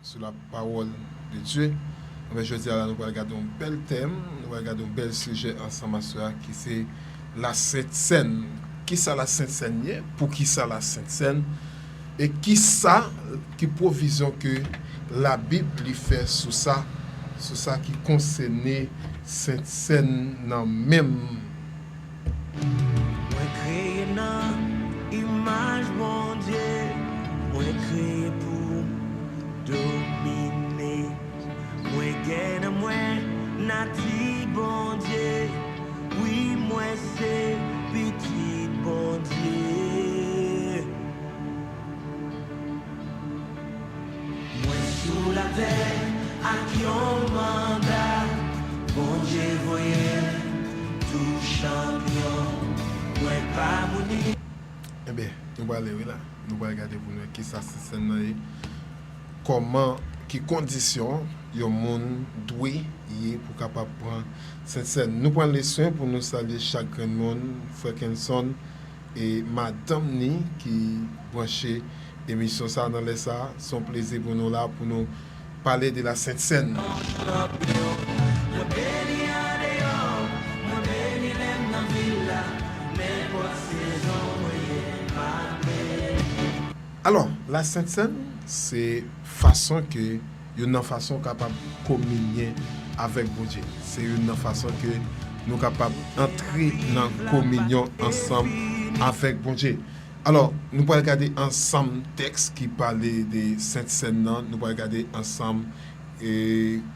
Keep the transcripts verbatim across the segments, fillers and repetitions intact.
Sou la pawòl de Dye. Enben, jodi a la, nou pral gade yon bèl tèm, nou pral gade yon bèl sijè ansanm aswè a, ki se Lasent Sèn. Kisa Lasent Sèn ye? Poukisa Lasent Sèn? E kisa ki pwovizyon ke Labib li fè sou sa, sou sa ki konsène Sent Sèn nan menm? Mwen kreye nan imaj Bondye, mwen kreye pou domine. Mwen gen nan mwen nati Bondye, wi, mwen se pitit Bondye. Mwen sou latè ak yon manda, Bondye voye m tou chanpyon, mwen pa mouri. Enben, nou prale wi la. Nou pral gade pou nou wè kisa Sent Sèn nan ye. Kòman, ki kondisyon yon moun dwe ye pou kapab pran Sent Sèn. Nou pran le swen pou nou salye chak grenn moun, frè Kenson, e madanm ni ki branche emisyon sa nan lè sa. Se yon plezi pou nou la pou nou pale de la Sent Sèn. Mwen beni andeyò, mwen beni lè m nan vil la, nenpòt sezon mwen ye, m ap beni. Alò, la Sent Sèn, se fason ke, youn nan fason w kapab kominye avèk Bondye. Se youn nan fason ke nou kapab antre nan kominyon ansanm avèk Bondye. Alò, nou pral gade ansanm tèks ki pale de Sent Sèn nan. Nou pral gade ansanm, e,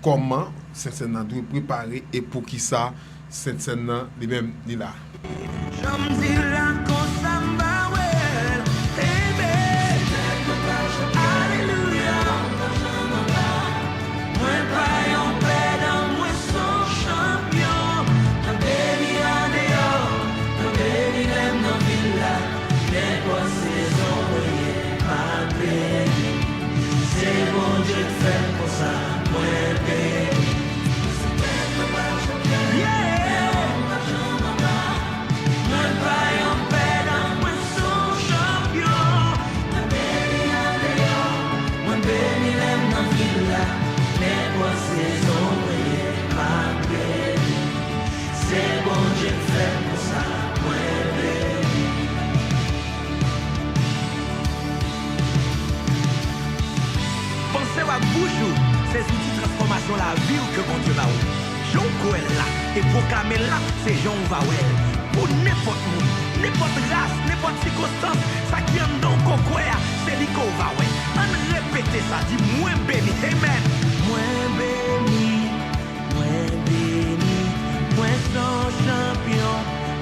kòman Sent Sèn nan dwe prepare e poukisa Sent Sèn nan li menm li la. Jan m di l la konsa m pa wè l. Amen. Alelouya. Mwen pa yon pèdan, mwen se yon chanpyon. Mwen beni andeyò, mwen beni lè m nan vil la. Nenpòt sezon mwen ye, m ap beni. Se Bondye k fè m konsa, mwen beni. Yeah! Mwen pa yon pèdan, mwen se yon chanpyon. Mwen beni andeyò, mwen beni lè m nan vil la. Nenpòt sezon mwen ye, m ap beni. Se Bondye k fè m konsa, mwen beni. Panse w ak bouch ou, se zouti transfòmasyon lavi w ke Bondye ba w. Jan w kwè l la, e pwoklame l la, se jan w va wè l. Pou nenpòt moun, nenpòt ras, nenpòt sikonstans, sa ki anndan w ke w kwè a, se li ke w va wè. Ann repete sa, di, mwen beni. Amen. Mwen beni. Mwen beni, mwen se yon chanpyon,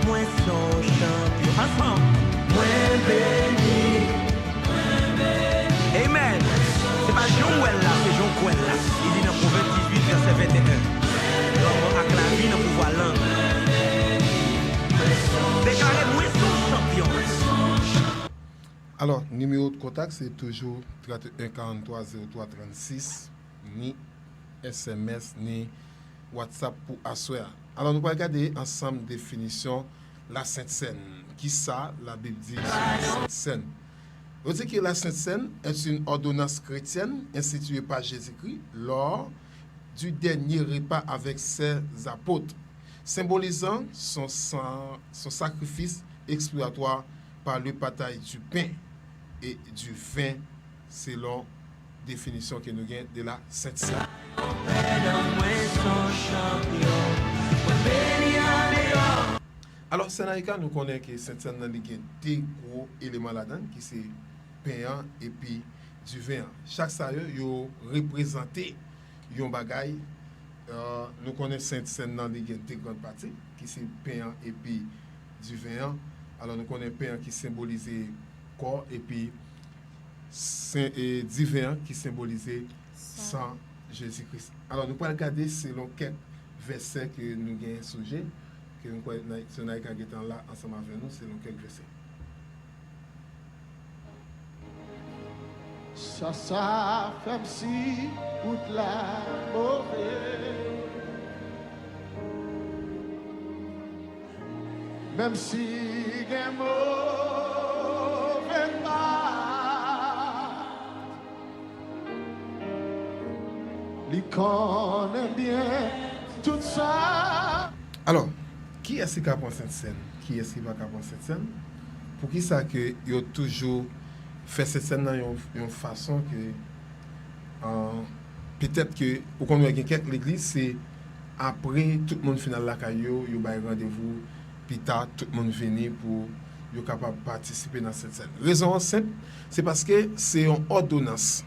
mwen se yon chanpyon. Ansanm. Mwen beni, mwen beni. Amen. Se pa jan w wè l la, se jan w kwè l la. Li di nan Pwovèb dizuit, vèsè venteyen. Lanmò ak lavi nan pouvwa lang. Deklare, mwen se yon chanpyon. Alò, nimewo de kontak se toujou trannteyen karanntwa zewo twa trannsis, ni S M S, ni WhatsApp pou aswè a. Alò, nou pral gade ansanm definisyon Lasent Sèn. Kisa Labib di sou Lasent Sèn? Yo di ke Lasent Sèn est une ordonnance chrétienne instituée par Jésus-Christ lors du dernier repas avec ses apôtres, symbolisant son sang, son sacrifice expiatoire par le partage du pain et du vin, selon definisyon ke nou gen de la Sent Sèn. Alò, Sèn Ayika, nou konnen ke Sent Sèn nan, li gen de gwo eleman ladan l, ki se pen an epi diven an. Chak sa yo, yo reprezante yon bagay. Euh, nou konnen Sent Sèn nan, li gen de grann pati, ki se pen an epi diven an. Alò, nou konnen pen an ki senbolize kò, epi sen, e, diven an ki senbolize san Jezi Kris. Alò, nou pral gade selon kèk vèsè ke nou genyen sou je, ke nou kwè Nay-, Sè Nayika gentan la ansanm avè nou, selon kèk vèsè. Sa, sa fè m si wout la move. Menm si gen move pa. Li konnen byen tout sa. Alò, kiyès ki ka pran Sentsèn? Kiyès ki pa ka pran Sentsèn? Poukisa ke yo toujou fè Sentsèn nan yon, yon fason ke, euh, petèt ke, ou konn wè gen kèk legliz, se apre tout moun fin al lakay yo, yo bay randevou pita, tout moun vini pou yo kapab patisipe nan Sentsèn. Rezon an senp, se paske se yon òdonans.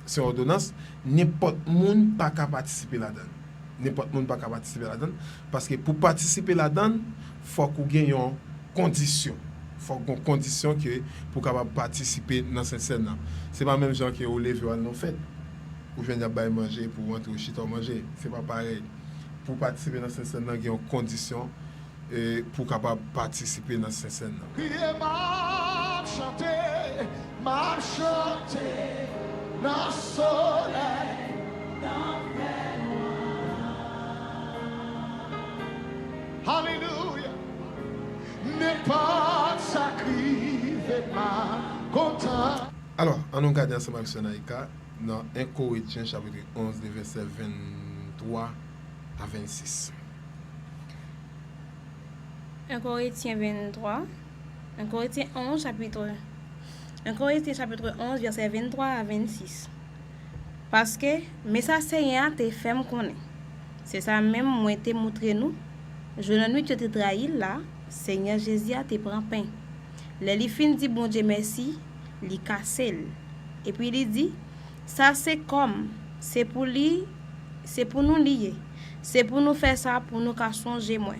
Se yon òdonans, nenpòt moun pa ka patisipe ladan l. Nenpòt moun pa ka patisipe ladan l, paske pou patisipe ladan l, fòk ou gen yon kondisyon. Fòk gen yon kondisyon ke pou kapab patisipe nan Sentsèn nan. Se pa menm jan ke ou leve w al nan yon fèt, ou jwenn y ap bay manje, pou w antre ou chita w manje. Se pa parèy. Pou patisipe nan Sentsèn nan, gen yon kondisyon, e, pou w kapab patisipe nan Sentsèn nan. Kriye m ap chante, m ap chante nan solèy, nan fènwa. Alelouya. Nenpòt sa k rive m ap kontan. Alò, ann nou gade ansanm avèk sè Naïka nan en Korentyen chapit onz, de vèsè venntwa a vennsis. En Korentyen venntwa, en Korentyen onz, chapit, en Korentyen chapit onz, vèsè venntwa a vennsis. Paske, men sa Senyè a te fè m konnen, se sa menm mwen te moutre nou, jou nan nwit yo te trayi l la, Senyè Jezi a te pran pen. Lè li fin di Bondye mèsi, li kase l. Epi li di, sa se kò m, se pou li, se pou nou li ye. Se pou nou fè sa pou nou ka sonje mwen.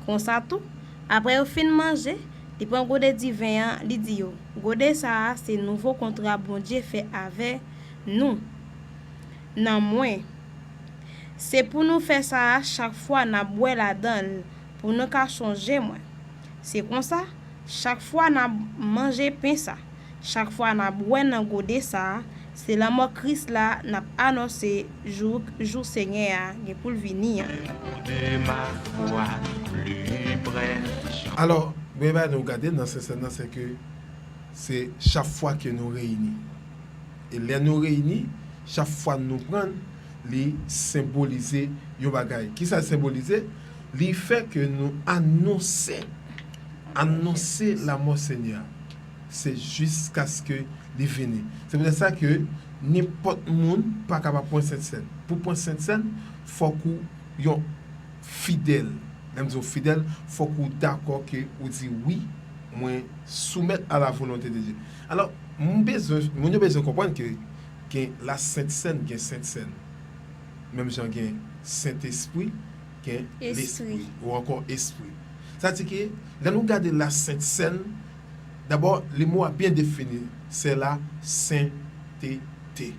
Konsa tou, apre yo fin manje, li pran gode diven an, li di yo, gode sa a se nouvo kontra Bondye fè avè nou nan mwen. Se pou nou fè sa a chak fwa n ap bwè ladan l, pou nou ka sonje mwen. Se konsa, chak fwa n ap manje pen sa, chak fwa n ap bwè nan gode sa a, se lanmò Kris la n ap anonse jouk jou Senyè a gen pou l vini an. Alò, premye bagay nou gade nan Sentsèn nan, se ke se chak fwa ke nou reyini. E lè nou reyini, chak fwa nou pran l, li senbolize yon bagay. Kisa l senbolize? Li fè ke nou anonse, anonse lanmò Senyè a. Se jiskaske li vini. Se poutèt sa ke nenpòt moun pa kapab pran Sentsèn. Pou pran Sentsèn, fòk ou yon fidèl. Lè m di w fidèl, fòk ou dakò ke ou di wi, mwen soumèt a la volonte de Dye. Alò, m bezwen, moun yo bezwen konprann ke gen la Sent Sèn, gen Sent Sèn. Menm jan gen Sentespri, gen Lespri, ou ankò Espri. Sa di ke, lè nou gade la Sent Sèn, dabò, le mo a byen defini, se la sentete.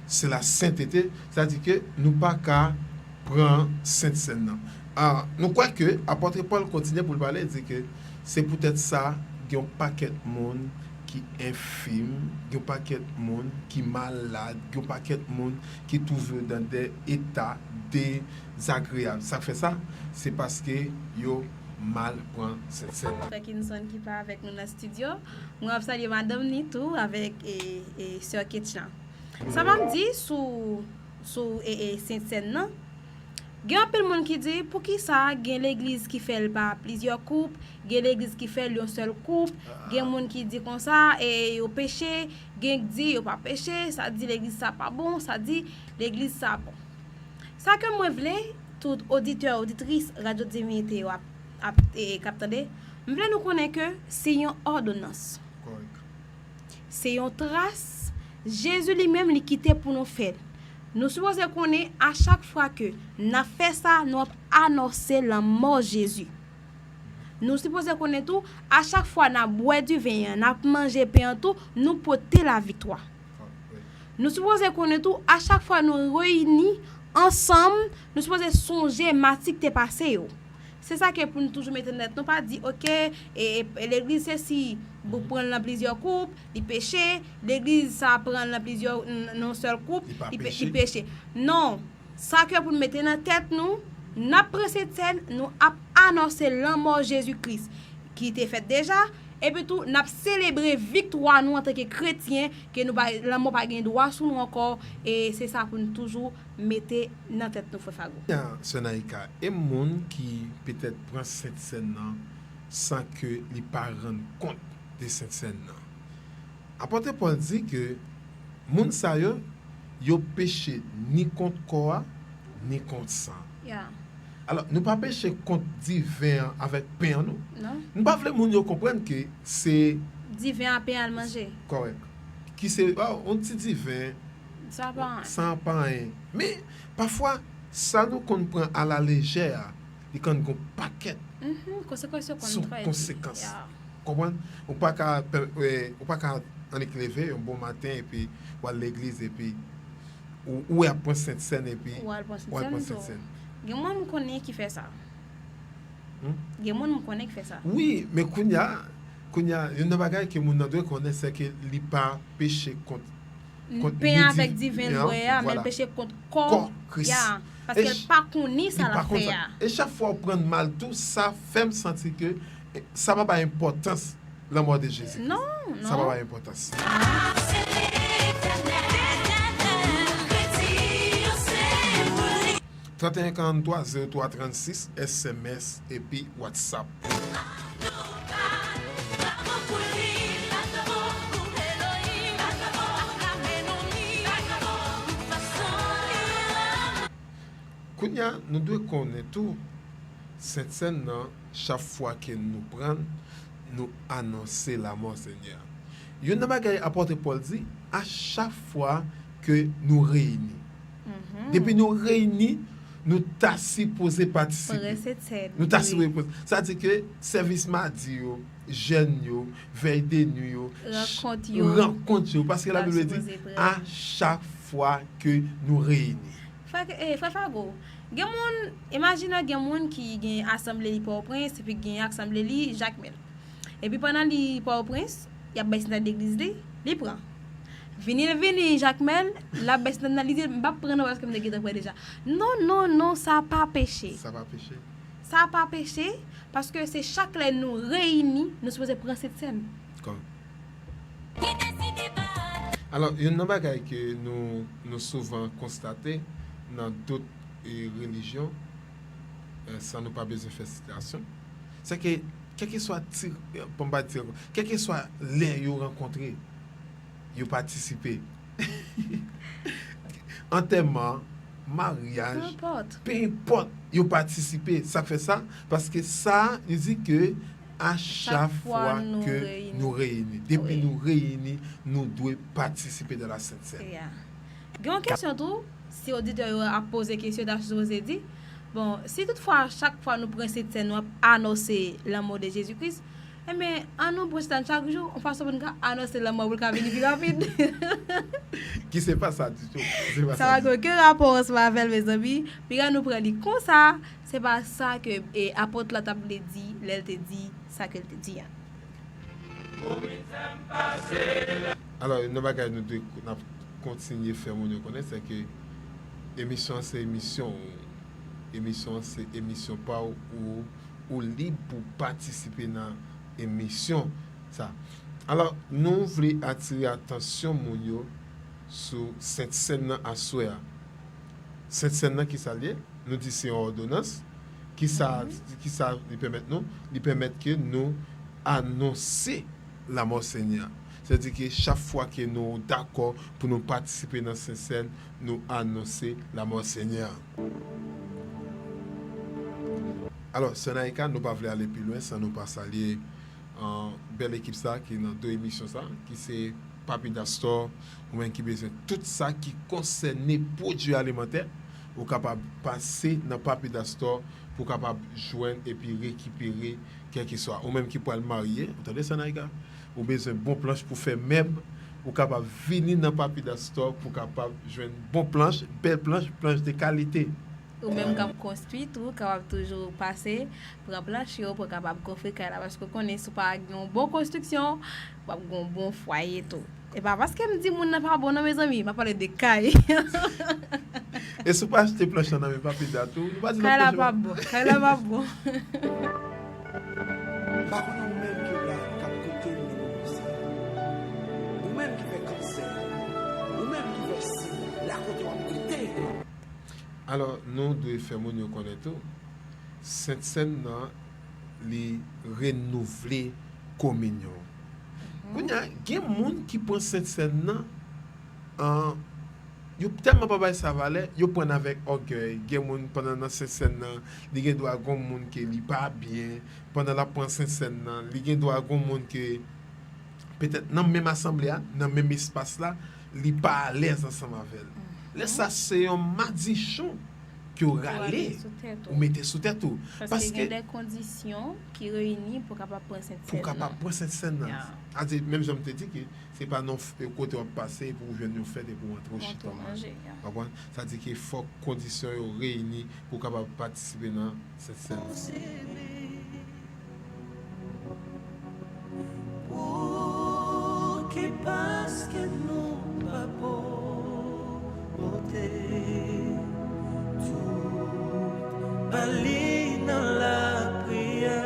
Se la sentete, sa di ke nou pa ka pran Sent Sèn nan. Ah, nou kwè ke apòt Pòl kontinye pou l pale, di ke se poutèt sa, gen yon pakèt moun ki enfim, gen yon pakèt moun ki malad, gen yon pakèt moun ki twouve yo dan de eta dezagreyab. Sa k fè sa? Se paske yo mal pran Sent Sèn. Frè Kinson ki pa avèk nou nan estidyo. Mwen ap salye madanm ni tou avèk e, e, sè Ketchan. Sa m ap di sou, sou e, e, Sent Sèn nan, gen anpil moun ki di, poukisa gen legliz ki fè l pa plizyè koup, gen legliz ki fè l yon sèl koup, gen moun ki di konsa, e, yo peche, gen k di yo pa peche, sa di legliz sa pa bon, sa di legliz sa bon. Sa ke mwen vle, tout oditè, oditris Radyo Divinite yo ap, ap, e, k ap tande, m vle nou konnen ke se yon òdonans. Se yon tras Jezi li menm li kite pou nou fè l. Nou sipoze konnen a chak fwa ke n ap fè sa, nou ap anonse lanmò Jezi. Nou sipoze konnen tou, a chak fwa n ap bwè diven an, n ap manje pen an tou, nou pote laviktwa. Nou sipoze konnen tou, a chak fwa nou reyini ansanm, nou sipoze sonje mati k te pase yo. Se sa ke pou nou toujou mete nan tèt nou, pa di, oke, e, e, legliz se si, pou pran l nan plizyè koup, li peche, legliz sa pran l nan plizyè, n-, nan yon sèl koup, li pe-, li peche. Non, sa ke pou nou mete nan tèt nou, n ap pran Sent Sèn, nou ap anonse lanmò Jezi Kris, ki te fèt deja, Epi tou, n ap selebre viktwa nou antanke kretyen, ke nou pa, lanmò pa gen dwa sou nou ankò, e se sa pou nou toujou mete nan tèt nou, frè Fago. Kounya, sè Naïka, e moun ki petèt pran Sentsèn nan san ke li pa rann kont de Sentsèn nan? Apòt Pòl di ke moun sa yo, yo peche ni kont kò a, ni kont san. Yeah. Alò, nou pa peche kont diven an avèk pen an, non. Non. Nou pa vle moun yo konprann ke se diven an pen al manje. Kòrèk. Ki se, oh, yon ti diven, sa pa anyen. Sa pa anyen. Men, pafwa, sa nou konn pran a la lejè a, li konn gon pakèt konsekans yo konn trè di. Konsekans. Yeah. Konprann? Ou pa ka, pè- e, ou pa ka annik leve yon bon maten epi w al legliz epi ou, ou ap pran Sentsèn epi ou al pran Sentsèn. Gen moun m konnen ki fè sa. Hmm? Gen moun m konnen ki fè sa. Wi, men kounya, kounya, youn nan bagay ke moun nan dwe konnen, se ke li pa peche kont, kont pen avèk diven l bwè a, men l peche kont kò Kris. Ya, paske l pa konnen sa l ap fè a. E chak fwa w pran mal tou, sa fè m santi ke, eh, sa pa bay enpòtans lanmò de Jezi Kris. Non, non. Sa pa bay enpòtans. Trente et un quarante-trois zéro trois trente-six, S M S epi WhatsApp. Kounya, nou dwe konnen tou, Sentsèn nan, chak fwa ke nou pran l, nou anonse lamò Senyè a. Youn nan bagay apòt Pòl di, a chak fwa ke nou reyini. Depi nou reyini, nou ta sipoze patisipe. Nou ta sipoze. Sa di ke sèvis madi yo, jèn yo, vèy de nwi yo, rankont yo, paske Labib di, a chak fwa ke nou reyini. Frè, eh, frè Fago, gen moun, imajine gen moun ki gen asanble li Pòtoprens, epi gen asanble li Jakmèl. Epi pandan li Pòtoprens, y ap bay sentèn legliz li, li pran. Vini l vini Jakmèl, l ap bay sentèn nan, li di, "M p ap pran non paske m te gentan pran deja." Non, non, non, sa pa peche. Sa pa peche. Sa pa peche, paske se chak lè nou reyini, nou sipoze pran sentèn. Kò. Alò, youn nan bagay ke nou, nou souvan konstate nan dòt, e, relijyon, e, san nou pa bezwen fè sitasyon, se ke, kèlkeswa ti, bon, m pa di ti, kèlkeswa lè yo rankontre, yo patisipe. Antèman, maryaj, pe enpòt, yo patisipe. Sa k fè sa? Paske sa, li di ke a chak fwa ke nou reyini, depi nou reyini, nou dwe patisipe dans la Sainte Seine. Gen yon kesyon tou, si oditè yo ap poze kesyon, ta sipoze di, bon, si toutfwa chak fwa nou pran Sainte Seine, nou ap anonse lanmò de Jezi Kris, enben, an nou pran Sainte Seine chak jou, yon fason pou nou ka anonse lanmò pou l ka vini pi rapid. Ki se pa sa ditou. Se pa sa ditou. Sa pa gen okenn rapò ansanm avè l, mezanmi. Piga nou pran li konsa, se pa sa ke, e, apòt la t ap vle di lè l te di sa ke l te di a. Alò, youn nan bagay nou dwe, n ap kontinye fè moun yo konnen, se ke emisyon an se emisyon ou. Emisyon an se emisyon pa w, ou, ou lib pou patisipe nan emisyon sa. Alò, nou vle atire atansyon moun yo sou Sent Sèn nan aswè a. Sent Sèn nan, ki sa l ye? Nou di se yon òdonans. Ki sa, ki sa li pèmèt nou? Li pèmèt ke nou anonse lanmò Senyè a. Sètadi ke chak fwa ke nou dakò pou nou patisipe nan Sent Sèn, nou anonse lanmò Senyè a. Alò, sè Naïka, nou pa vle ale pi lwen san nou pa salye, euh, bèl ekip sa ki nan do emisyon sa, ki se Papi Dastor, ou menm ki bezwen tout sa ki konsène pwodui alimantè, ou kapab pase nan Papi Dastor pou w kapab jwenn epi rekipere kèlkeswa. Ou menm ki pral marye, ou tande sa, Naïka? Ou bezwen bon planch pou fè mèb, ou kapab vini nan Papi Dastor pou w kapab jwenn bon planch, bèl planch, planch de kalite. Ou menm k ap konstwi tou, kapab toujou pase, pran planch yo pou w kapab konstwi kay la, paske w konnen si w pa gen yon bon konstriksyon, w ap gen yon bon fwaye tou. E pa paske m di moun nan pa bon non, mezanmi, m ap pale de kay. E si w pa achte planch lan nan men Papi Da tou, nou pa di kay la pa bon, kay la pa bon. M pa konnen ou menm ki la k ap Alò, nou dwe fè moun yo konnen tou, Sentsèn nan, li renouvle kominyon. Kounye a, gen moun ki pran Sentsèn nan, an, yo tèlman pa bay sa valè, yo pran l avèk ògèy. Gen moun, pandan nan Sentsèn nan, li gen dwa gon moun ke li pa byen, pandan l ap pran Sentsèn nan, li gen dwa gon moun ke, petèt nan menm asanble a, nan menm espas la, li pa alèz ansanm avè l. Lè sa, se yon madichon ke w rale, ou mete sou tèt ou. Paske gen de kondisyon ki reyini pou w kapab pran Sentsèn nan. Pou w kapab pran Sentsèn nan. Sa di, menm jan m te di ke se pa nan kote w ap pase epi w jwenn yon fèt epi w antre w chita w manje. Konprann? Sa di ke fòk kondisyon yo reyini pou w kapab patisipe nan Sentsèn nan. Pouki? Paske nou pa pote tout pa li nan lapriyè.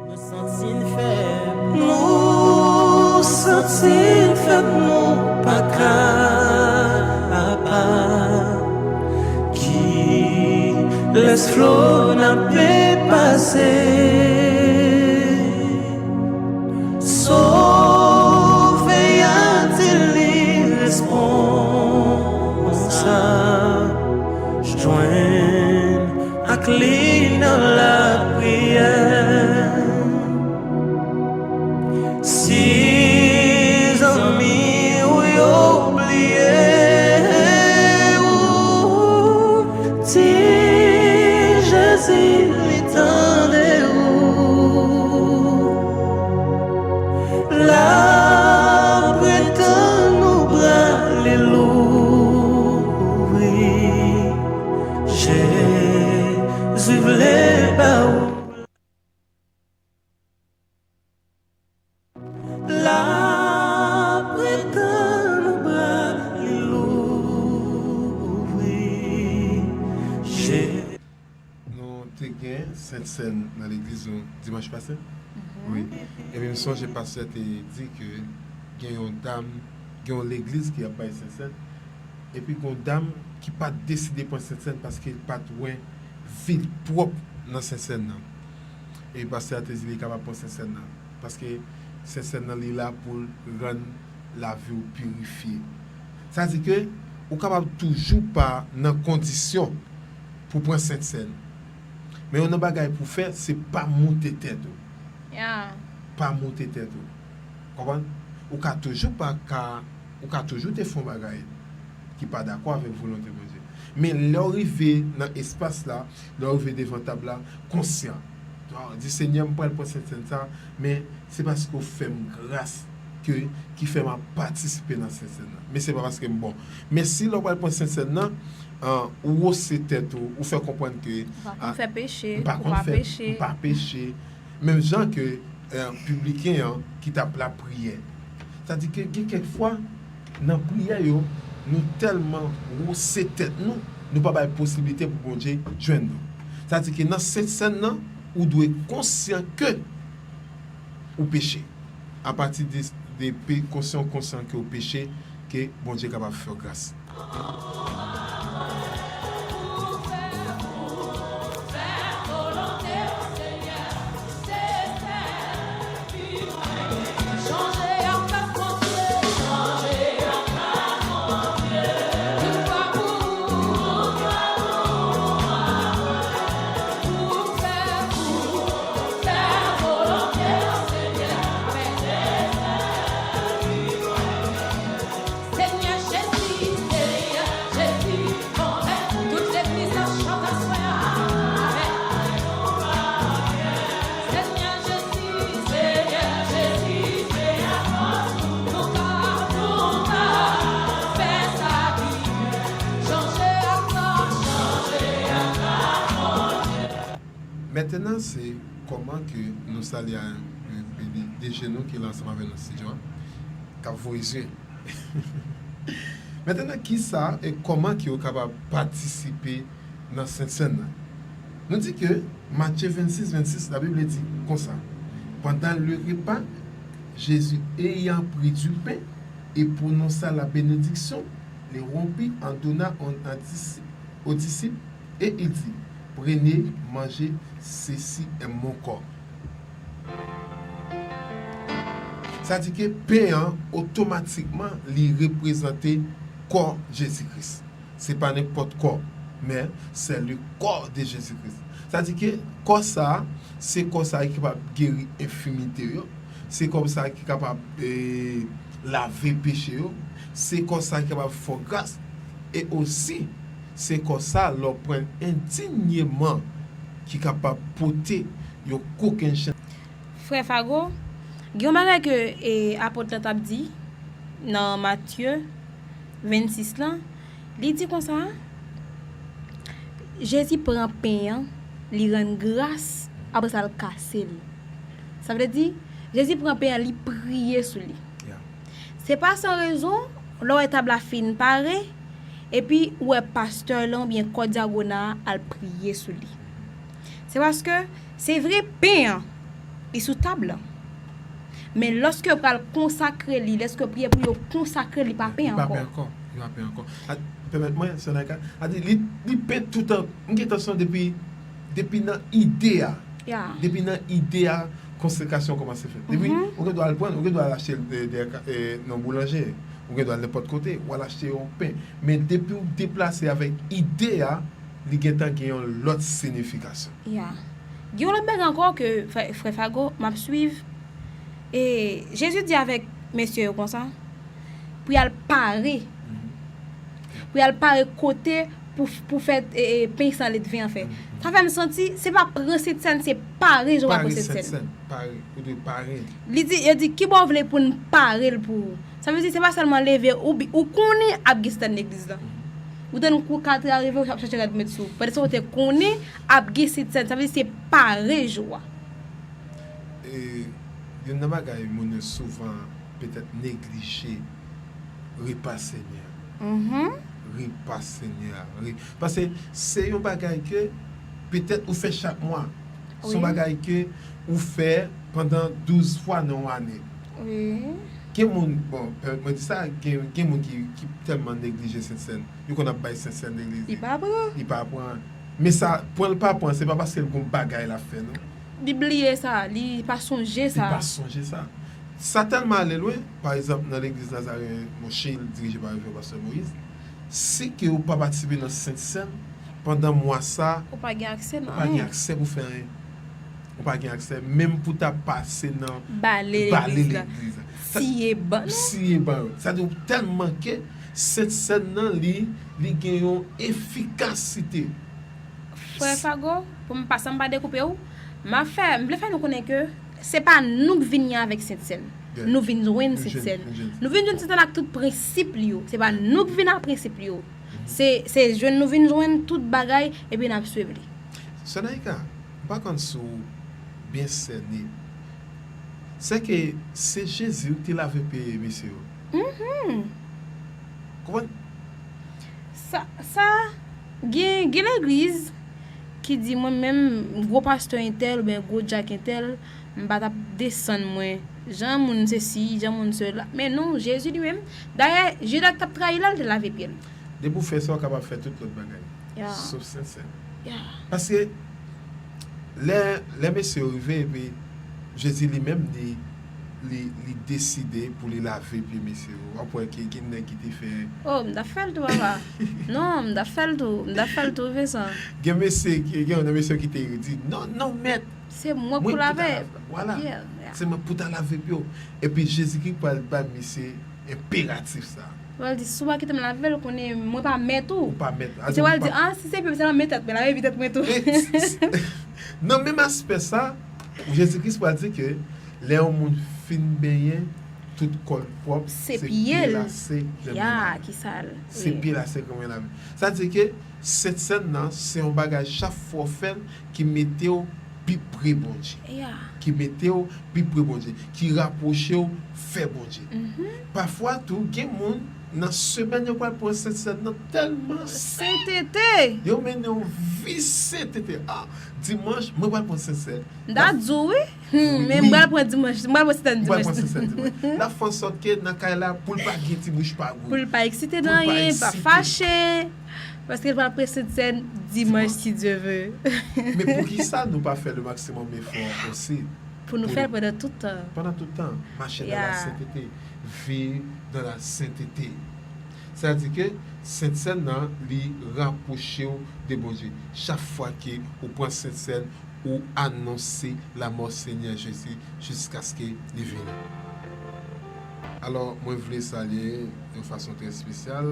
Nou santi n fèb. Nou santi n fèb, nou pa ka apa. Kilès flò n ape pase? Sovè a di li responsab, jwenn ak li nan lapriyè. Si zanmi w yo bliye w, di Jezi li tande w. L ap retann ou, bra li louvri. Jezi vle ba ou. L ap retann ou, bra li louvri. Je- Nou te gen Sentsèn nan legliz nou dimanch pase. Wi. Epi m sonje pastè te di ke gen yon dam, gen yon legliz ki ap bay Sentsèn. Epi gen yon dam ki pa t deside pran Sentsèn paske l pa t wè vi l pwòp nan Sentsèn nan. E pastè a te di li kapab pran Sentsèn nan. Paske Sentsèn nan li la pou l rann lavi w pirifye. Sa di ke ou kapab toujou pa nan kondisyon pou pran Sentsèn. Men yon nan bagay pou fè, se pa moute tèt ou. Pa moute tèt ou. Konprann? Ou ka toujou pa ka, ou ka toujou te fè yon bagay ki pa dakò avèk volonte Bondye. Men lè w rive nan espas la, lè w rive devan tab la, konsyan. Di, Senyè, m pral pran Sentsèn sa, men se paske w fè m gras ke, ki fè m ap patisipe nan Sentsèn nan. Men se pa paske m bon. Men si lè w pral pran Sentsèn nan, ou wose tèt ou, ou fè konprann ke, ou pa konn fè peche, ou pa peche. M pa peche. Menm jan ke pibliken an ki t ap lapriyè. Sa di ke gen kèk fwa, nan priyè yo, nou tèlman wose tèt nou, nou pa bay posiblite pou Bondye jwenn nou. Sa di ke nan Sentsèn nan, ou dwe konsyan ke ou peche. Apati de, de pe, konsyan, konsyan ke ou peche, ke Bondye kapab fè w gras. Mentenan, se kòman ke nou salye a, e, e, de, de jenou ki la ansanm avè nou, Sidjo a, k ap voye zye. Mentenan, kisa e kòman ke yo kapab patisipe nan Sentsèn nan? Nou di ke Matye vennsis, vennsis, la Bible di konsa, Pendant le repas, Jésus, ayant pris du pain et prononça la bénédiction, Le rompit en donnant un, un disciple, aux disciples, et il dit, prenez, mangez, ceci est mon corps. Sa di ke pen an, otomatikman, li reprezante kò Jezi Kris. Se pa nenpòt kò, men c'est le corps de Jésus-Christ. Sa di ke kò sa, se kò sa ki kapab geri enfimite yo, se kò sa ki kapab, eh, lave peche yo, se kò sa ki kapab fè w gras, e osi, se kò sa, lè w pran l endigneman, ki kapab pote yon kokennchenn. Frè Fago, gen yon bagay ke, e, apot lan t ap di nan Matye vennsis lan, li di konsa, Jezi pran pen an, li rann gras, apre sa l kase l. Sa vle di, Jezi pran pen an, li priye sou li. Se pa san rezon, lè w wè tab la fin pare, epi ou wè pastè lan oubyen kò dyagona a al priye sou li. Se paske, se vre, pen an, li sou tab lan. Men lòske yo pral konsakre li, lèske yo priye pou yo konsakre li, li pa pen ankò. Li pa pen ankò. Li pa pen ankò. A, pèmèt mwen, Sè Naïka, a di, li, li pen toutan, m gen tansyon depi, depi nan ide a. Depi nan ide a, konsakrasyon kòmanse fèt. Depi, ou gen dwa al pran, ou gen dwa al achte l de, de, eh, nan boulanje, ou gen dwa al nenpòt kote, ou al achte yon pen. Men depi w deplase avèk ide a, li gentan gen yon lòt siyifikasyon. Ya. Gen yon lòt bagay ankò ke frè, frè Fago, m ap swiv. E Jezi di avèk mesye yo konsa, pou y al pare. Pou y al pare kote pou, pou fè, e, e, pen san ledven an fè. Sa fè m santi, se pa pran Sentsèn, se pare Jewova pran Sentsèn. Pare Sentsèn, pare, ou dwe pare. Li di, yo di, ki bò w vle pou n pare l pou ou? Sa vle di, se pa sèlman leve, ou, ou konnen ap gen Sentsèn legliz la. Ou tann kou kat è arive, ou ap chache rad pou met sou ou. Pandan se tan ou te konnen ap gen Sentsèn, sa vle di, se pare jou a. E, youn nan bagay moun yo souvan petèt neglije, repa Senyè a. Repa Senyè a. Re-, paske se yon bagay ke petèt ou fè chak mwa. Se yon bagay ke ou fè pandan douz fwa nan yon ane. Gen moun, bon, pèmèt mwen di sa, gen, gen moun ki, ki tèlman neglije Sentsèn. Yo konn ap bay Sentsèn legliz. Li pa pran. Li pa pran. Men sa, pran l pa pran, se pa paske l gon bagay l ap fè, non. Li bliye sa, li pa sonje sa. Li pa sonje sa. Sa tèlman ale lwen, pa egzanp, nan legliz Nazaren Monchil, dirije pa Reverend Pastè Moïse, si ke ou pa patisipe nan Sentsèn, pandan mwa sa, ou pa gen aksè nan anyen. Ou pa gen aksè pou fè anyen. Ou pa gen aksè, menm pou ta pase nan bale legliz la. Siye ban. Siye ban yo. Sa di ou tèlman ke Sentsèn nan, li, li gen yon efikasite. Frè Fago, pou m pa, san m pa dekoupe w, m ap fè, m vle fè nou konnen ke se pa nou k vini avèk Sentsèn. Nou vin jwenn Sentsèn. Nou vin jwenn Sentsèn ak tout prensip li yo. Se pa nou k vin ak prensip li yo. Se, se jwenn nou vin jwenn tout bagay, epi n ap swiv li. Sè Naïka, m pa konn si w byen sène. Sèke se Jezi wi ki te lave pye mesye yo. Konprann? Sa, sa, gen, gen legliz ki di mwen menm, gwo pastè entèl oubyen gwo dyak entèl, m pa t ap desann mwen. Jan moun sesi, jan moun sela. Men non, Jezi li menm, dayè, Jidas t ap trayi l la, l te lave pye l. Depi w fè sa, w kapab fè tout lòt bagay. Sof Sentsèn. Paske lè, lè mesye yo rive, epi Jezi li menm, li, li, li deside pou li lave pye mesye yo. W ap wè ke gen nèg ki te fè. O, m t ap fè l tou, papa. Non, m t ap fè l tou. M t ap fè l tou, Vincent. Gen mesye, gen yon mesye ki te di, non, non, mèt. Se mwen pou lave. Vwala. Se mwen pou ta lave pye w. Epi Jezikri pral bay misye enperatif sa. Pral di, si w pa kite m lave l, konnen mwen pa mèt ou. Ou pa mèt. Misye pral di, a, si se pye m sèlman, men tèt mwen, lave pi tèt mwen tou. Nan menm aspè sa, Jezikri pral di ke lè yon moun fin benyen, tout kò l pwòp, se pye l ase ki nan men l. Ya, ki sal. Se pye l ase ki nan men l. Sa di ke Sentsèn nan, se yon bagay chak fwa w fè l ki mete w pi pre Bondye. Ki mete w pi pre Bondye, ki rapwoche w fè Bondye. Pafwa tou, gen moun, Nan semèn yo pral pran Sentsèn nan tèlman sent. Sentete! Yo mennen yon vi sentete. Ah, dimanch, mwen pral pran Sentsèn. M ta di w wi. Hmm, men m pral pran dimanch. M pral pran Sentsèn dimanch. M pral pran Sentsèn dimanch. N ap fè ansòt ke nan kay la, pou l pa gen ti bouch pa gwo. Pou l pa eksite nan anyen, pa fache. Paske l pral pran Sentsèn dimanch, si Dye ve. Men poukisa nou pa fè le maximum effort osi? Pou nou fè l pandan tout tan. Pandan tout tan. Mache dans la sainteté. Viv dans la sainteté. Sa di ke Sentsèn nan, li rapwoche w de Bondye. Chak fwa ke ou pran Sentsèn, ou anonse lamò Senyè Jezi jiskaske li vini. Alò, mwen vle salye yon fason trè espesyal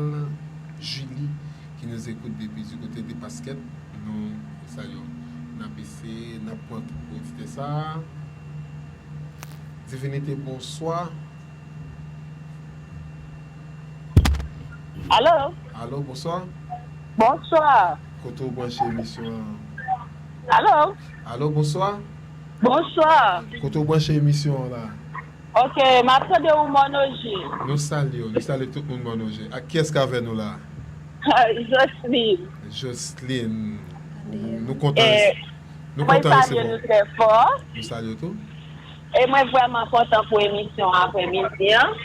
Julie, ki nous écoute depuis du côté de Pasquette. Nou salye w. N ap eseye, n ap pran oditè sa a. Divinite, bonswa. Alo? Alo, bonswa. Bonswa. Kote w branche emisyon an? Alo? Alo, bonswa. Bonswa. Kote w branche emisyon an la? Ok, m ap tande ou Mòn Oje. Nou salye w, nou salye tout moun Mòn Oje. Ak kiyès k avè nou la? Joseline. Joseline. Nou kontan, eh, nou kontan resevwa w. Mwen salye nou trè fò. Nou salye w tou. E mwen vrèman kontan pou emisyon aprèmidi an.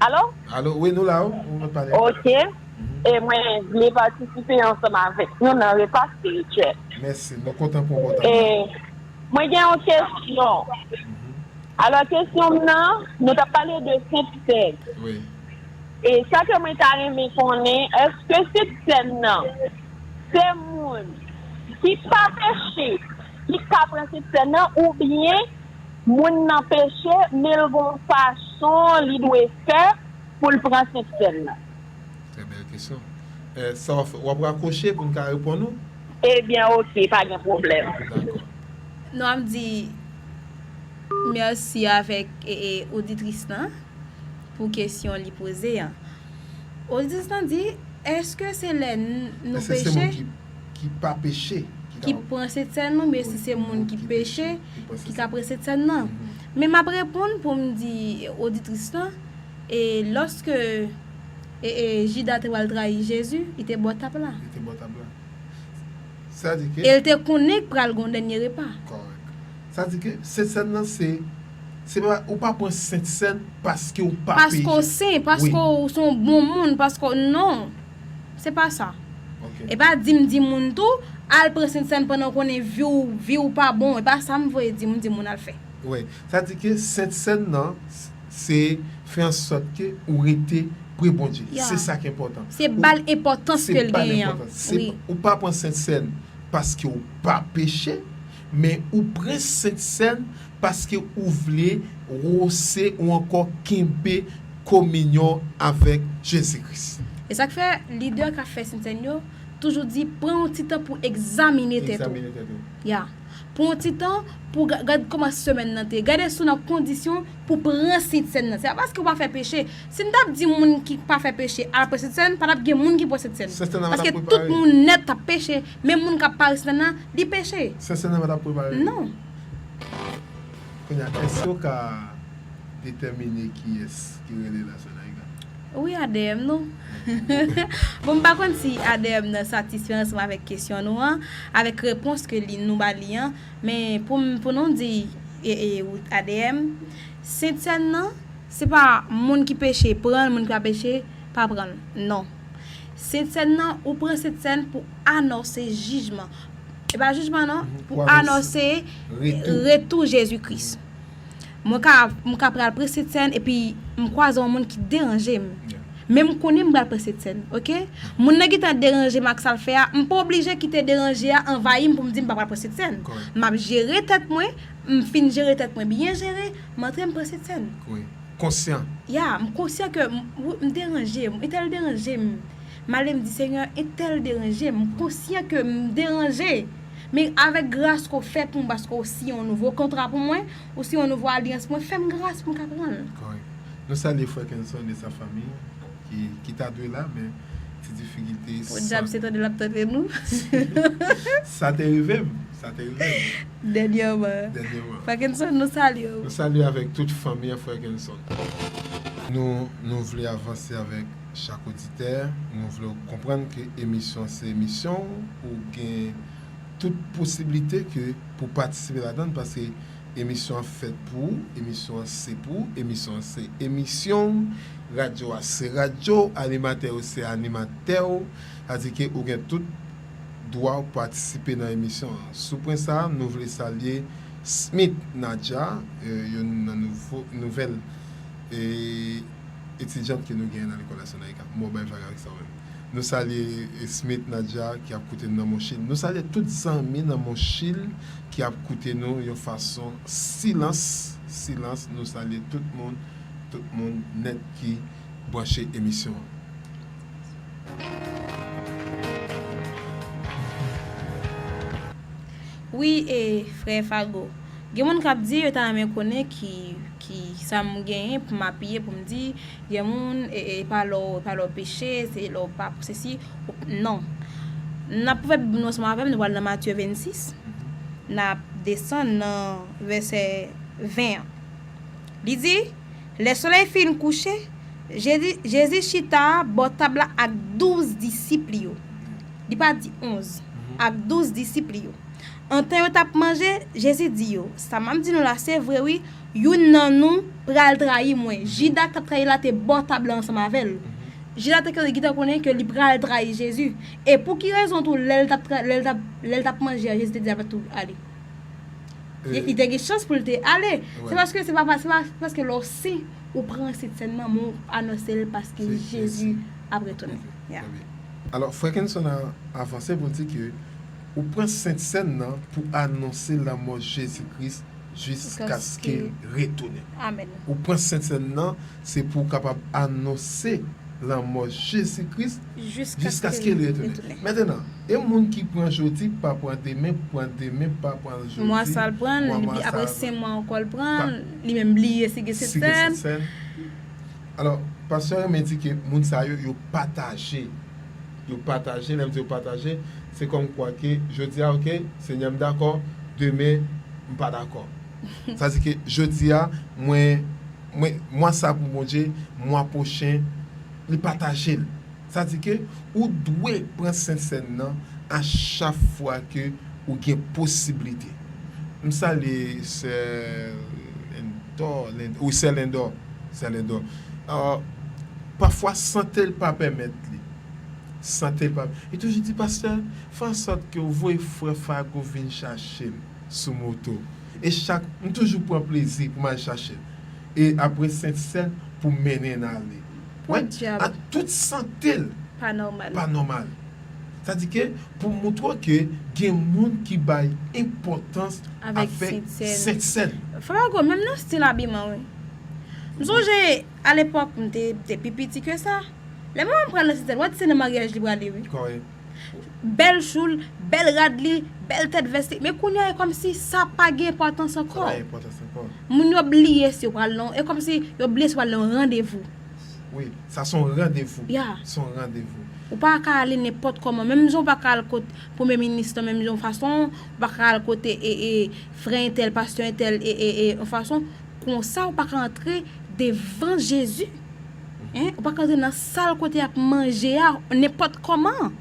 Alo? Alo, wi, nou la, wi. Ou mèt pale. Ok. Mhm. E mwen vle patisipe ansanm avèk nou nan repa espirityèl. Mèsi, nou kontan pou w kontan. E mwen gen yon kesyon. Mhm. Alò, kesyon m nan, nou t ap pale de Sent Sèn. Wi. E sa ke mwen ta renmen konnen, èske Sent Sèn nan, se moun ki pa peche, ki ka pran Sent Sèn nan, oubyen moun nan peche, men l gon fason li dwe fè pou l pran Sent Sèn nan? Trè bèl kesyon. Eh, sa w ap fè, w ap rakwoche pou n ka reponn ou? Ebyen, ok, pa gen pwoblèm. Dakò. Nou ap di mèsi avèk, e, e, oditris lan pou kesyon li poze an. Oditris lan di, èske se lè n-, nou peche? Èske se moun ki, ki pa peche ki ka pran Sent Sèn nan, men si se moun ki peche, ki ka pran Sent Sèn nan? Mhm. Men m ap reponn pou m di oditris lan, e lòske, e, e, Jida te pral trayi Jezi, li te bò tab la. Li te bò tab la. Sa di ke... E l te konnen k pral gon dènye repa. Kòrèk. Sa di ke Sent Sèn nan se, se pa, ou pa pran Sent Sèn paske ou pa peche. Paske w sen, paske w se yon bon moun, paske w, non. Se pa sa. Ok. E pa di m di moun tou, al pran Sent Sèn pandan w konnen vi w, vi w pa bon. E pa sa m voye di moun, di moun al fè. Wi. Sa di ke Sent Sèn nan, se fè ansòt ke ou rete pre Bondye. Ya. Se sa ki enpòtan. Se ba l enpòtans ke l genyen an. Se ba l enpòtans. Se pa, ou pa pran Sent Sèn paske ou pa peche, men ou pran Sent Sèn paske ou vle wose ou ankò kenbe kominyon avèk Jezi Kris. E sa k fè lidè k ap fè Sent Sèn yo toujou di, pran yon ti tan pou egzamine tèt ou. Egzamine tèt ou. Ya. Pran yon ti tan pou ga-, gad kòman semèn nan te ye. Gade si w nan kondisyon pou pran Sent Sèn nan. Se pa paske w pa fè peche. Si m t ap di moun ki pa fè peche al pran Sent Sèn, pa t ap gen moun ki pran Sent Sèn. Sent Sèn nan pa t ap prepare. Paske tout moun nèt t ap peche. Menm moun k ap pare Sent Sèn nan, li peche. Sent Sèn nan pa t ap prepare. Non. Kounye a, èske w ka detèmine kiyès ki rele la, Sonaïga? Wi, A D M, non. Bon, m pa konn si A D M nan satisfè ansanm avèk kesyon nou an, avèk repons ke li, nou ba li an, men pou m, pou nou di, e, e, A D M, Sent Sèn nan, se pa moun ki peche pran l, moun ki pa peche pa pran l. Non. Sent Sèn nan, ou pran Sent Sèn pou anonse jijman. E pa jijman non, pou anonse retou Jezi Kris. Mwen ka, mwen ka pral pran Sent Sèn epi m kwaze yon moun ki deranje m. Men m konnen m pral pran Sent Sèn, ok? Moun nan gentan deranje m ak sa l fè a, m pa oblije kite deranje a anvayi m pou m di m pa pral pran Sent Sèn. M ap jere tèt mwen, m fin jere tèt mwen byen jere, m antre m pran Sent Sèn. Wi. Konsyan. Ya, m konsyan ke m, wi, m deranje, m, entèl deranje m. M ale m di, Senyè, entèl deranje m. M konsyan ke m deranje. Men avèk gras ke w fè pou mwen, paske w siyen yon nouvo kontra pou mwen, ou siyen yon nouvo alyans pou mwen, fè m gras pou m ka pran l. Kòrèk. Nou salye frè Kenson e sa fanmi ki, ki ta dwe la, men ti difikilte. Podyab, se tande l ap tande nou. Sa te rive m. Sa te rive m. Dènyèman. Dènyèman. Frè Kenson, nou salye w. Nou salye avèk tout fanmi an, frè Kenson. Nou, nou vle avanse avèk chak oditè. Nou vle w konprann ke emisyon an se emisyon w. Ou gen tout posiblite ke pou patisipe ladan l, paske emisyon an fèt pou ou, emisyon an se pou ou, emisyon an se emisyon w, radyo a se radyo w, animatè yo se animatè w. Sa di ke ou gen tout dwa w patisipe nan emisyon an. Sou pwen sa a, nou vle salye Smith Nadja, e, youn nan nouvo, nouvèl, e, etidyant ke nou genyen nan lekòl Nasyonal Ika. Mwen bay vag avèk sa w menm. Nou salye, e, Smith Nadja ki ap koute nou nan Monchil. Nou salye tout zanmi nan Monchil ki ap koute nou yon fason silans, silans. Nou salye tout moun, tout moun nèt ki branche emisyon an. Wi, e, frè Fago. Gen moun k ap di yo ta renmen konnen ki, ki sa m genyen pou m apiye pou m di, gen moun, e, e, pa lè w, pa lè w peche, se lè w pa sesi, ou, non. N ap ouvè Bib nou ansanm avè m, nou pral nan Matye vennsis. N ap desann nan vèsè ven an. Li di, lè solèy fin kouche, Jezi, Jezi chita bò tab la ak douz disip li yo. Li pa di onz, ak douz disip li yo. Antan yo t ap manje, Jezi di yo, sa m ap di nou la se vre wi, youn nan nou pral trayi mwen. Jida k t ap trayi l la te bò tab la ansanm avè l. Jida te gentan konnen ke li pral trayi Jezi. E pou ki rezon tou lè l t ap, lè l t ap, lè l t ap manje a, Jezi te di avè l tou, ale. Li te gen chans pou l te ale. Se paske se pa, se pa paske lè w sen, ou pran Sentsèn nan, men w anonse l paske Jezi ap retounen. Alò, frè Kenson a avanse pou l di ke ou pran Sentsèn nan pou anonse lanmò Jezi Kris jiskaske l retounen. Ou pran Sentsèn nan, se pou w kapab anonse lanmò Jezi Kris jiskaske l retounen. Mentenan, e moun ki pran jodi pa pran demen, pran demen pa pran jodi. Mwa sa l pran, apre senk mwa ankò l pran, li menm bliye si gen Sentsèn. Alò, pastè renmen di ke moun sa yo, yo pataje. Yo pataje, lè m di yo pataje, se kòmkwa ke jodi a, oke, Senyè, m dakò, demen, m pa dakò. Sa di ke jodi a, mwen, mwen, mwa sa pou Bondye, mwa pwochen, li pataje l. Sa di ke ou dwe pran Sentsèn nan a chak fwa ke ou gen posiblite. M salye sè Lendò, wi, sè Lendò, sè Lendò. Pafwa sante l pa pèmèt li. Sante l pa. Li toujou di, pastè, fè ansòt ke w voye frè Fago vin chache m sou moto. E chak, m toujou pran plezi pou m al chache l. E apre Sentsèn pou mennen n ale. Wè, ak tout sante l pa nòmal. Sa di ke pou moutre w ke gen moun ki bay enpòtans avèk Sentsèn. Frè Fago, menm nan stil abiman wi. M sonje alepòk m te, te pi piti ke sa. Lè manman m pral nan Sentsèn, w a di se nan maryaj li prale wi. Bèl chou l, bèl rad li, bèl tèt vès li. Men kounye a e kòmsi sa pa gen enpòtans ankò. Moun yo bliye si yo pral nan, e kòmsi yo bliye si yo pral nan yon randevou. Wi, sa se yon randevou. Ya. Se yon randevou. Ou pa ka ale nenpòt kòman. Menm jan ou pa ka al kote premye minis lan, menm jan yon fason, ou pa ka al kote e, e, frè entèl, pastè entèl, e, e, e, yon fason, konsa ou pa ka antre devan Jezi. Hein? Ou pa ka antre nan sal kote y ap manje a, nenpòt kòman.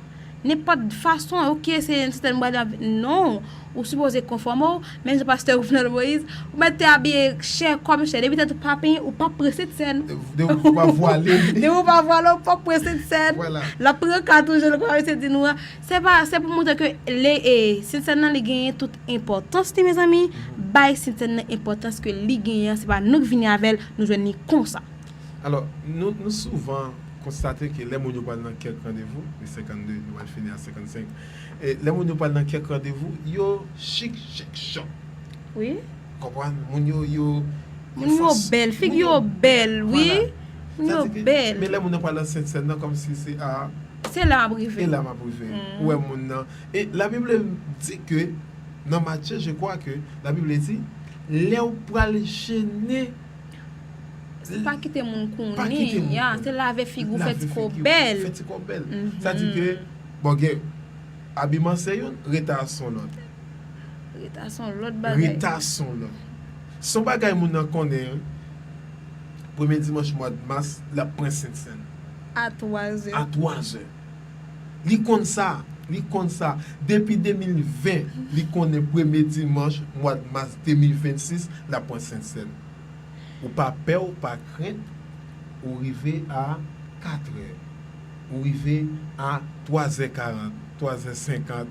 Nenpòt fason, oke, se yon sètèn bagay, non. Ou sipoze konfòme w, menm jan pastè Jovenel Moïse, ou mèt te abiye chè kòm chè. Depi tèt ou pa penyen, ou p ap pran Sentsèn. Depi ou pa vwale. Depi ou pa vwale, ou p ap pran Sentsèn. L ap pran kat ou, jan nou pastè di nou an. Se pa, se pou montre ke le, e, Sentsèn nan, li genyen tout enpòtans li, mezanmi. Bay Sentsèn nan enpòtans ke li genyen an, se pa nou k vini avè l, nou jwenn li konsa. Alò, nou, nou souvan konstate ke lè moun yo pral nan kèk randevou, li senkannde, nou pral fini a senkannsenk. E lè moun yo pral nan kèk randevou, yo chik, chèk, chòk. Wi. Konprann? Moun yo, yo. Moun yo bèl, figi yo bèl, wi. Moun yo bèl. Men lè moun nan pral nan Sentsèn nan, kòmsi se a. Se la m ap rive. E la m ap rive. Ou wè moun nan. E Labib di ke, nan Matye, je crois que, Labib di, lè w pral jene, pa kite moun konnen, ya, se lave figi w, fè ti kò w bèl. Fè ti kò w bèl. Sa di ke, bon, gen, abiman se youn, reta se yon lòt. Reta se yon lòt bagay. Reta se yon lòt. Se yon bagay moun nan konnen, Premye dimanch mwa mas, l ap pran Sentsèn. A twazè. A twazè. Li konn sa, li konn sa. Depi de mil ven, li konnen premye dimanch mwa mas de mil vennsis, l ap pran Sentsèn. Ou pa pè, ou pa krent, ou rive a katrè. Ou rive a twazè karant, twazè senkant.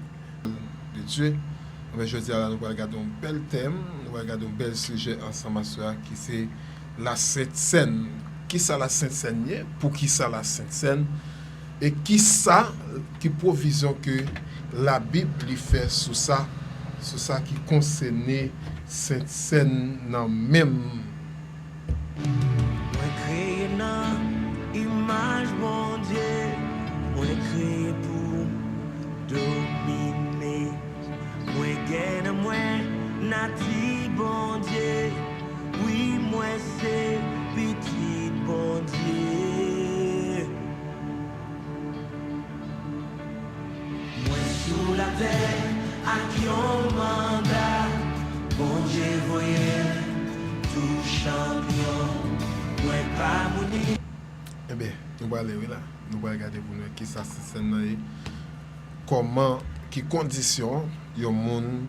De Dye. Anben, jodi a la, nou pral gade yon bèl tèm, nou pral gade yon bèl sijè ansanm aswè a ki se Lasentsèn. Kisa Lasentsèn ye? Poukisa Lasentsèn? E kisa ki pwovizyon ke Labib li fè sou sa, sou sa ki konsène Sentsèn nan menm? Mwen kreye nan imaj Bondye, mwen kreye pou domine. Mwen gen nan mwen nati Bondye, wi mwen se pitit Bondye. Mwen sou latè ak yon manda, Bondye voye m tou chanpyon, mwen pa mouri. Enben, nou prale wi la. Nou pral gade pou nou wè kisa Sentsèn nan ye. Kòman, ki kondisyon yon moun